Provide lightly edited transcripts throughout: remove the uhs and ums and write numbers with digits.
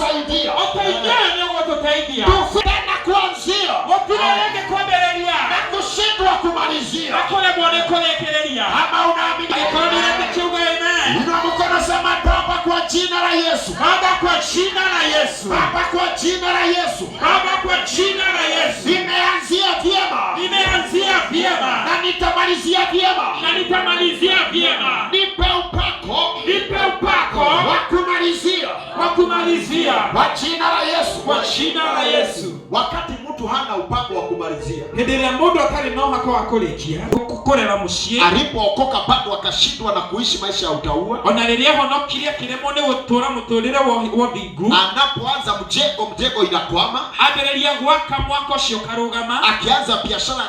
utatusaidia. Ũteithio ũyũ nĩ ũgũtũteithia. Tena kuanzia Gũtirĩ rĩngĩ kwambĩrĩria na kushindwa kumalizia. na kũremwo nĩ kũrĩkĩrĩria. Kama unaamini, Angĩkorwo nĩ ũretĩkia uga amen. inua mkono, sema Baba, kwa jina la Yesu. Baba, kwa jina la Yesu. Baba, kwa jina la Yesu, Baba, kwa jina la Yesu, nimeanzia vyema nimeanzia vyema na nitamalizia vyema. Na nitamalizia vyema. Nipe upako Nipe upako wa kumalizia wa kumalizia kwa jina la Yesu. Kwa jina la Yesu. Wakati mtu hana upako wa kumalizia, Hĩndĩ ĩrĩa mũndũ atarĩ na ũhako wa kũrĩkia kũrera mũciĩ, alipookoka bado akashindwa na kuishi maisha ya utauwa, ona rĩrĩa ahonokirie akĩremwo nĩ gũtũũra mũtũũrĩre wa ũthingu, anapoanza mjengo, mjengo inakwama. Ambĩrĩria gwaka mwaka ũcio ũkarũgama. Akianza biashara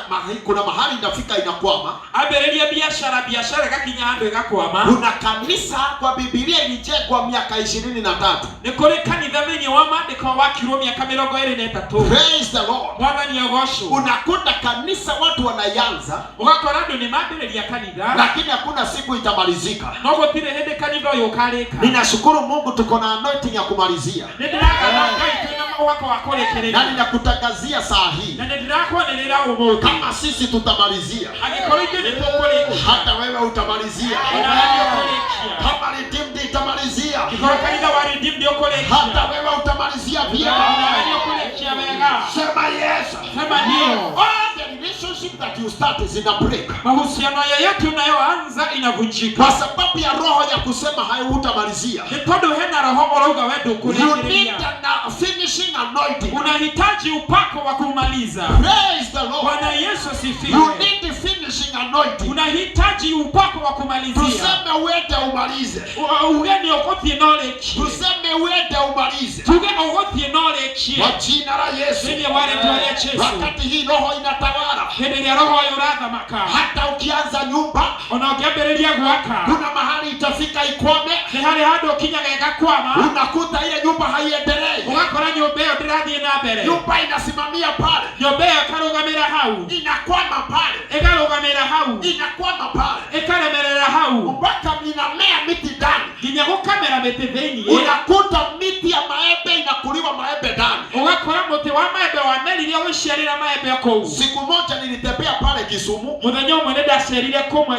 kuna mahali inafika inakwama. Ambĩrĩria biacara, biacara ĩgakinya handũ ĩgakwama. Kuna kanisa kwa Biblia ilijengwa miaka 23. Nĩ kũrĩ kanitha thĩinĩ wa maandĩko wakirwo mĩaka 23. Praise the Lord. Mwathani agocwo. Unakuta kanisa watu wanaianza, Ũgakora andũ nĩ mambĩrĩria kanitha, lakini hakuna siku itamalizika. No gũtirĩ hĩndĩ kanitha ũyũ ũkarĩka. Ninashukuru Mungu tuko na anointing ya kumalizia, Nĩ ndĩragatha Ngai twĩna ũhako wa na kũrĩkĩrĩria, ninakutangazia saa hii na nĩ ndĩrakwanĩrĩra ũmũthĩ, kama sisi tutamalizia, angĩkorwo ithuĩ nĩ tũkũrĩkia, hata wewe utamalizia. Onawe nĩ ũkũrĩkia. Kama Redeemed itamalizia, Angĩkorwo kanitha wa Redeemed nĩ ũkũrĩkia, hata wewe utamalizia vyema. onawe nĩ ũkũrĩkia wega. Sema yes. Sema ndio. All the relationship that you start is in a break, Mahusiano yoyote unayoanza inavunjika kwa sababu ya roho ya kusema hayo hutamalizia. Nĩ tondũ hena roho ũrauga we You need ndũkũrĩkĩrĩria. an finishing anointing. Unahitaji upako wa kumaliza. Praise the Lord. Bwana Yesu You asifiwe. need the finishing anointing. Unahitaji upako wa kumalizia. Tuseme uende umalize. Uge nĩ ũgũthiĩ na ũrĩkie. Tuseme uende umalize. Tuge ũgũthiĩ na ũrĩkie. Kwa jina la Yesu. Thĩinĩ wa rĩtwa rĩa Jesu. Wakati hii roho inatawala, Hĩndĩ ĩrĩa roho ũyũ ũrathamaka, hata ukianza nyumba, ona ũngĩambĩrĩria gwaka, kuna mahali itafika ikwame, nĩ harĩ handũ ũkinyaga ĩgakwama, unakuta ile nyumba haiendelei. Ũgakora nyũmba ĩyo ndĩrathiĩ na mbere. Nyumba inasimamia pale, Nyũmba ĩyo ĩkarũgamĩra hau, inakwama pale, ĩkarũgamĩra hau, inakwama pale ĩkaremerera hau, mpaka inamea miti ndani. Nginya gũkamera mĩtĩ thĩiniĩ. Unakuta miti ya maembe inakuliwa maembe ndani. Ũgakora mũtĩ wa maembe wamerire ũgĩciarĩra maembe kũu. Siku moja nilitembea pale Kisumu, Mũthenya ũmwe nĩ ndacerire kũmwe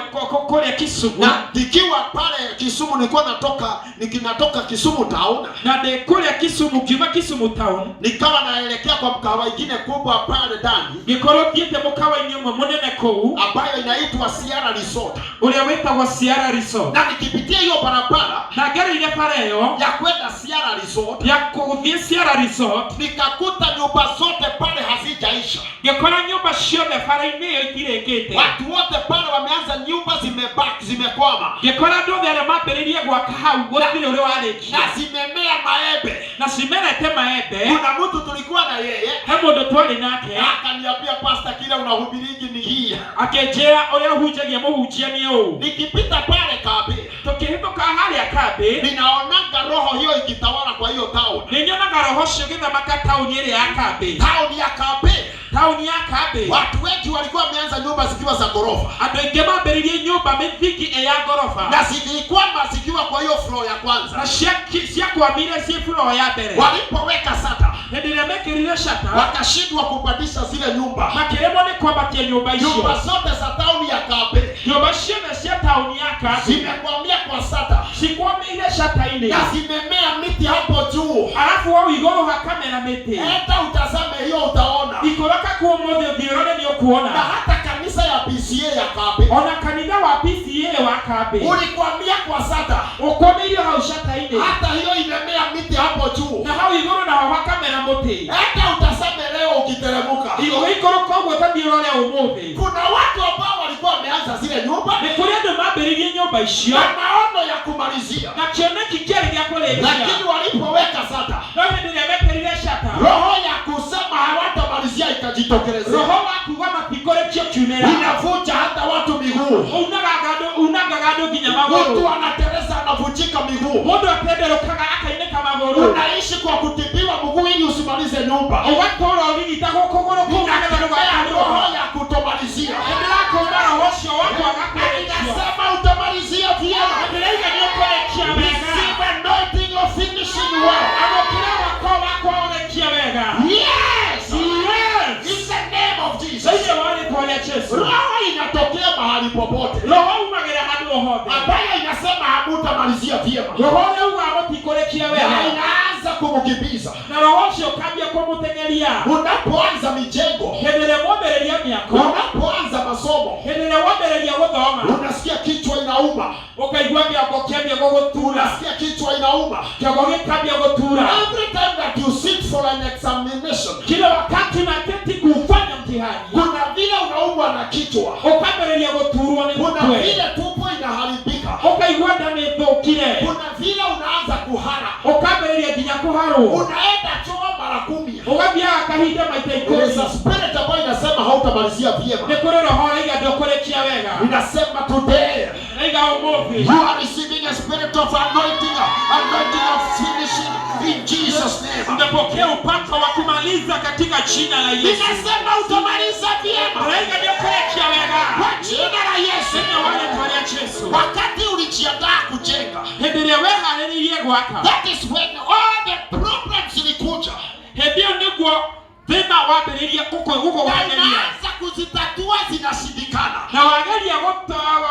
kũrĩa Kisumu, na nikiwa pale Kisumu nilikuwa natoka nikinatoka Kisumu town, na ndĩ kũrĩa Kisumu ngiuma Kisumu town, nikawa naelekea kwa mkahawa ingine kubwa pale ndani ngĩkorwo thiĩte mũkawa-inĩ ũmwe mũnene kũu, ambayo inaitwa Sierra Resort, ũrĩa wĩtagwo Sierra Resort, na nikipitia hiyo barabara na ngereire bara ĩyo ya kwenda Sierra Resort, ya kũthiĩ Sierra Resort, nikakuta nyumba zote pale hazijaisha. Ngĩkora nyũmba ciothe bara-inĩ ĩyo itirĩkĩte. Watu wote pale wameanza nyumba, zimebaki zimekwama, Ngĩkora andũ othe arĩa mambĩrĩirie gwaka hau gũtirĩ ũrĩ warĩkia, na zimemea maembe. Na cimerete maembe. Kuna mtu tulikuwa na yeye, He mũndũ twarĩ nake, akaniambia, "Pastor, kile unahubirigi ni hii." Akĩnjĩra ũrĩa ũhunjagia mũhunjia nĩ ũũ. Nikipita pale kambi, Tũkĩhĩtũka harĩa kambĩ, ninaonanga roho hiyo ikitawala kwa hiyo town. Nĩ nyonaga roho ũcio ũgĩthamaka taũni ĩrĩa ya kambĩ. Town ya kambi, Taũni ya kambĩ, watu wengi walikuwa wameanza nyumba zikiwa za ghorofa, andũ aingĩ mambĩrĩirie nyũmba mĩthingi ĩ ya ngoroba, na zilikwama zikiwa kwa hiyo floor ya kwanza. Na ciakwamire ciĩ floor ya mbere. Walipoweka shutter, Hĩndĩ ĩrĩa mekĩrire shutter, wakashindwa kupandisha zile nyumba. Makĩremwo nĩ kwambatia nyũmba Nyumba icio. zote za tauni ya kambi Nyũmba ciothe cia taũni ya kambĩ zimekwamia kwa shutter cikwamĩire shutter-inĩ, na zimemea miti hapo juu. Arabu hau igũrũ hakamera mĩtĩ. Enda utazame hiyo utaona. Ikũrũka kuo ũmũthĩ ũthiĩ ũrore nĩ ũkuona. Na hata kanisa ya PCA ya kambi Ona kanitha wa PCA wa kambĩ ulikwamia kwa shutter, ũkwamĩirio hau shutter-inĩ, hata hiyo imemea miti hapo juu. Na hau igũrũ naho hakamera mũtĩ. Enda utazame leo ukiteremuka. Ũgĩikũrũka ũguo ta thiĩ ũrore ũmũthĩ. Kuna watu ambao walikuwa wameanza zile nyumba Nĩ kũrĩ andũ mambĩrĩirie nyũmba icio na maono ya kumalizia, na kĩoneki kĩarĩ gĩa kũrĩkia, lakini walipoweka shutter, no hĩndĩ ĩrĩa mekĩrire shutter, roho ya kusema hawatamalizia ikajitokelezea, roho wa kuga matikũrĩkia ũkiumĩra, inavunja hata watu miguu. Unagaga andũ unangaga andũ nginya magũrũ. Mtu anateleza anavunjika miguu. Mũndũ atenderũkaga akainĩka magũrũ. Unaishi kwa kutibiwa mguu ili usimalize nyumba. Ũgatũra ũrigitagwo kũgũrũ kũu nĩgetha Inakemea ndũgakũrwo. Roho ya kutomalizia. Nĩndĩrakũma roho ũcio wa kwaga Na kũrĩkia. ninasema utamalizia vyema. Na ndĩrauga nĩ ũkũrĩkia wega. Receive anointing of finishing well. Amũkĩra Jesu. Roho inatokea mahali popote Roho umagĩra handũ o hothe ambayo inasema hamutamalizia vyema, roho ũrĩa ugaga mũtikũrĩkia na wega inaanza kumkimbiza. Na roho ũcio ũkambia kũmũteng'eria. Unapoanza mijengo, Hĩndĩ ĩrĩa mwambĩrĩria mĩako, unapoanza masomo, hĩndĩ ĩrĩa wambĩrĩria gũthoma, unasikia kichwa inauma, ũkaigua kĩongo kĩambia gũgũtura. Unasikia kichwa inauma. Kĩongo gĩkambia gũtura. Every time that you sit for an examination, Kila wakati unaketi kufanya mtihani, kuna vile unaumwa na kichwa, ũkambĩrĩria gũturwo nĩ kuna mũtwe, vile tumbo inaharibika, ũkaigua nda nĩ thũkire, kuna vile unaanza kuhara, ũkambĩrĩria nginya kũharwo, unaenda choo mara 10. Ũgathiaga kahinda maita There is 10. a spirit ambayo inasema hautamalizia vyema. Nĩ kũrĩ roho ũraiga ndũkũrĩkia wega. Inasema today Raiga ũmũthĩ you are receiving a spirit of anointing, anointing of finishing in Jesus name. Unapokea upako wa kumaliza katika jina la Yesu. Inasema utamaliza vyema Raiga ndũkũrĩkia wega kwa jina la Yesu. Thĩinĩ wa rĩĩtwa rĩa Jesu. Wakati ulijiandaa kujenga, Hĩndĩ ĩrĩa weharĩrĩirie gwaka, that is when all the problems zilikuja hĩndĩ ĩyo nĩguo thĩna wambĩrĩirie na gũkũgeria inaanza kuzitatua, zinashindikana. Na wageria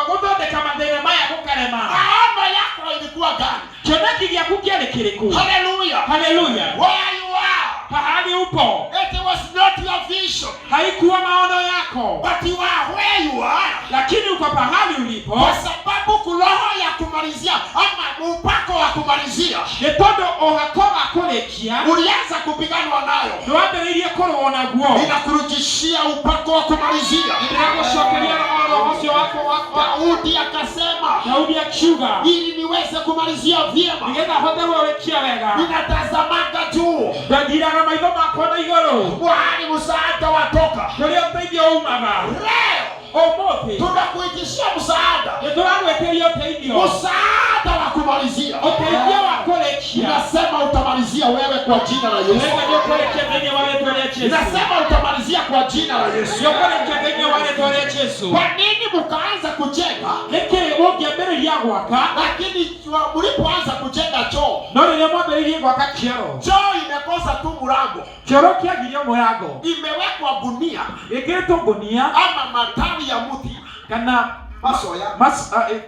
gũthondeka mathĩna maya gũkarema. Maono yako ilikuwa gani? Kĩoneki gĩaku kĩarĩ kĩrĩkũ? Haleluya! Haleluya! Where you are, Pahali upo it was not your vision, haikuwa maono yako, but you are where you are lakini uko pahali ulipo kwa sababu kuroho ya kumalizia ama upako wa kumalizia nĩ tondũ ũhako wa kũrĩkia ulianza kupiganwa nayo. Nĩwambĩrĩirie kũrũo naguo. Ninakurudishia upako wa kumalizia. Nĩndĩragũcokeria roho ũcio wako Daudi akasema, Daudi akiuga, ili niweze kumalizia vyema, nĩgetha hote kũrĩkia wega, ninatazamaga juu, ndagiraga maitho makwa na igũrũ, mahali msaada watoka. Kũrĩa ũteithio umaga. Leo Ũmũthĩ tunakuitishia msaada, nĩtũragwĩtĩria ũteithio, msaada wa kumalizia. Ũteithio wa kũrĩkia. Ninasema utamalizia wewe kwa jina la Yesu. Rĩga nĩũkũrĩkia thĩinĩ wa rĩĩtwa rĩa Jesu. Ninasema utamalizia kwa jina la Yesu. Nĩũkũrĩkia thĩinĩ wa rĩĩtwa rĩa Jesu. Kwa nini mkaanza kujenga, Nĩkĩ ũngĩambĩrĩria gwaka, lakini mlipoanza kujenga choo, no rĩrĩa mwambĩrĩirie gwaka kĩoro, choo imekosa tu mlango, kĩoro kĩagirio mũrango, imewekwa gunia ĩkĩrĩtwo ngũnia ama matawi ya mti kana masoya.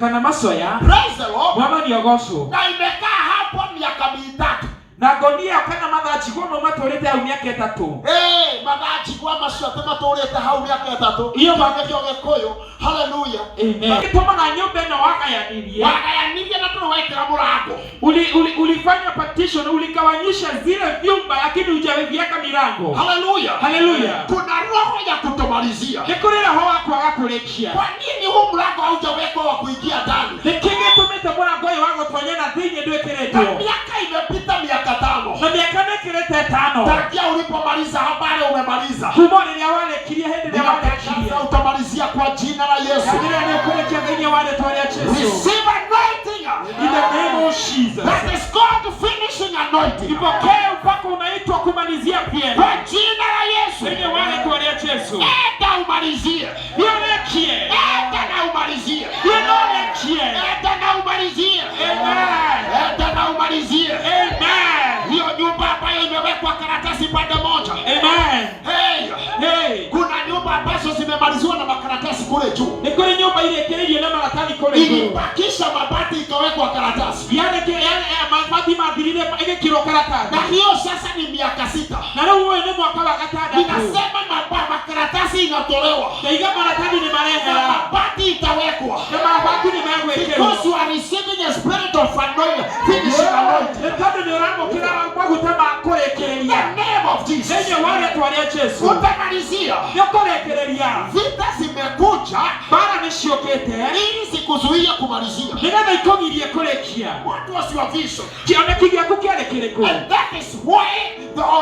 Kana macoya. Praise the Lord. Mwathani ogocwo. Na imekaa hapo miaka 3. Na ngonia kana mathachigwo mo matũrĩte hau mĩaka 3. Hey, mathachigwa macio atĩ matũrĩte hau mĩaka 3. Iyo Nĩkĩo Gĩkũyũ. Haleluya. Amen. Gĩtũmaga nyũmba ĩno wagayanirie, Wagayanirie na ndũrĩ wekĩra mũrango. Ulifanya partition, uligawanyisha zile vyumba, lakini hujaviweka milango. Haleluya. Haleluya. Kuna roho ya kutomalizia. Nĩ kũrĩ roho wa kwaga kũrĩkia. Kwa nini huu mlango haujawekwa wa kuingia ndani? Nĩkĩ gĩtũmĩte mũrango ũyũ wa gũtonya na thĩinĩ Na ndwĩkĩrĩtwo? miaka imepita miaka 5. Na mĩaka mĩkĩrĩte 5. Tangia ulipomaliza habari umemaliza. Kuma rĩrĩa warĩkirie, hĩndĩ ĩrĩa warĩkirie. Ninatangaza utamalizia kwa jina la Yesu. Rĩrĩa nĩ ũkũrĩkia thĩinĩ wa rĩĩtwa rĩa Jesu. Receive anointing. In the name of Jesus. That is called finishing anointing. Ipokee upako unaitwa kumalizia vyema. Kwa jina la Yesu. Thĩinĩ wa rĩĩtwa rĩa Jesu. Enda umalizie. Nĩũrĩkie. Enda na umalizie. Nĩũrĩkie. Enda na umalizie. Amen. Enda na umalizie. Amen. Hiyo nyumba ambayo imewekwa karatasi pande moja. Amen. Hey, Hey. kuna nyumba ambazo zimemaliziwa na makaratasi kule juu. Nĩ kũrĩ nyũmba irĩkĩrĩirio na maratathi kũrĩ igũrũ. Ilibakisha mabati ikawekwa karatasi. Yale mabati mathirire ĩgĩkĩrwo Na karatathi. hiyo sasa ni miaka 6. Na rĩu ũyũ nĩ mwaka wa 6. Ninasema makaratasi inatolewa Ndaiga maratathi nĩ na marehera mabati itawekwa. na mabati nĩ megwĩkĩrwo. Because you are receiving a spirit of anointing, finishing anointing. Nĩ tondũ nĩ ũramũkĩra maguta ma In kũrĩkĩrĩria the name of Jesus. thĩinĩ wa rĩĩtwa rĩa Jesu. Utamalizia. Nĩ ũkũrĩkĩrĩria. Vita zimekuja Mbara nĩ ciũkĩte ili zikuzuie kumalizia. nĩgetha ikũgirie kũrĩkia. What was your vision? Kĩoneki gĩaku kĩarĩ kĩrĩkũ? And that is why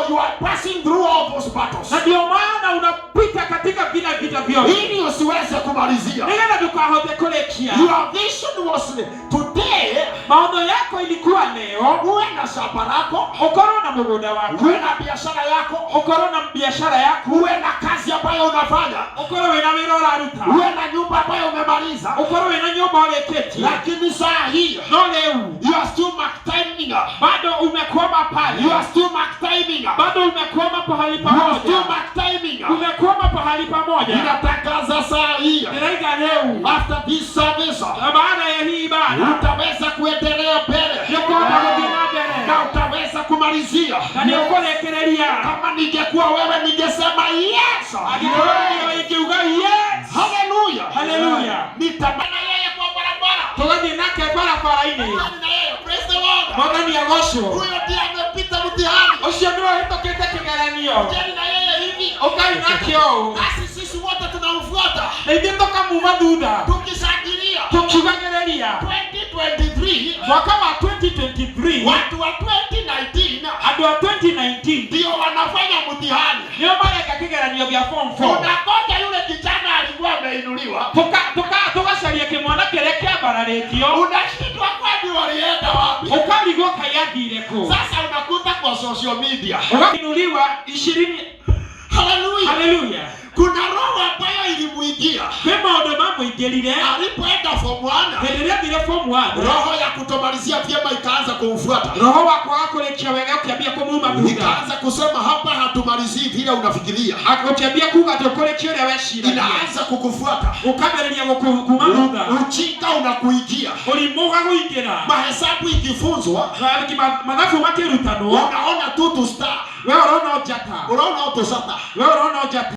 you are passing through all those battles. Na ndio maana unapita katika vile vita vyote Ili usiweze kumalizia. nĩgetha ndũkahote kũrĩkia. Your vision was today. Maono yako ilikuwa leo uwe na shamba lako, ukorwo na mũgũnda waku, uwe na biashara yako, ukorwo na biashara yaku, uwe na kazi ambayo unafanya, ukorwo wĩna wĩra ũraruta, uwe na nyumba ambayo umemaliza, ukorwo wĩna nyũmba ũrĩkĩtie, lakini saa hii no rĩu you are still mark timing. Bado umekwama pale, You are still mark timing. Bado umekwama pahali You are still pamoja, mark timing. Umekwama pahali pamoja. Ninatangaza saa hii, Ndĩraiga rĩu, after this service, na baada ya hii ibada utaweza kuendelea mbele nĩũkũhota gũthiĩ na mbere na utaweza kumalizia. Na nĩũkũrĩkĩrĩria. Kama ningekuwa wewe ningesema yes. Angĩkorwo nĩwe ingiuga yes. Haleluya. Haleluya. Nitamana yeye kwa barabara. Tũgathiĩ nake barabara-inĩ. Nani na yeye? Praise the Lord. Mwathani agocwo. Huyo ndiye amepita mtihani. Ũcio nĩwe ũhĩtũkĩte kĩgeranio. Jeni na yeye hivi. Ũkai nake ũũ. Basi sisi wote tunamfuata na ithuĩ tũkamuma thutha tukishangilia. Tũkiugagĩrĩria. 2023, mwaka wa 2023, watu wa 2019 andũ a 2019 ndio wanafanya mtihani. Nĩo mareka kĩgeranio gĩa form 4. Unakoja yule kijana alikuwa ameinuliwa, Tũgacaria kĩmwana kĩrĩa kĩambararĩtio, unashindwa kwani walienda wapi? Ũkarigwo kaĩ athire kũ. Sasa unakuta kwa social media. Ũgainuliwa ishirini. Haleluya! Haleluya. Kuna roho ambayo ilimuingia kwĩ maũndũ mamũingĩrire alipoenda form 1. Hĩndĩ ĩrĩa athire form 1. Roho ya kutomalizia vyema ikaanza kumfuata, roho wa kwaga kũrĩkia wega ũkĩambia kũmuma thutha, ikaanza kusema hapa hatumalizii vile unafikiria, ũkĩambia kuga ndũkũrĩkia ũrĩa weciragia, inaanza kukufuata. Ũkambĩrĩria gũkuma thutha. Ujinga unakuingia, ũrimũ ũgakũingĩra, mahesabu ikifunzwa mathabu makĩrutanwo, unaona tu tu star, we ũrona njata, unaona tu sata. We ũrona njata.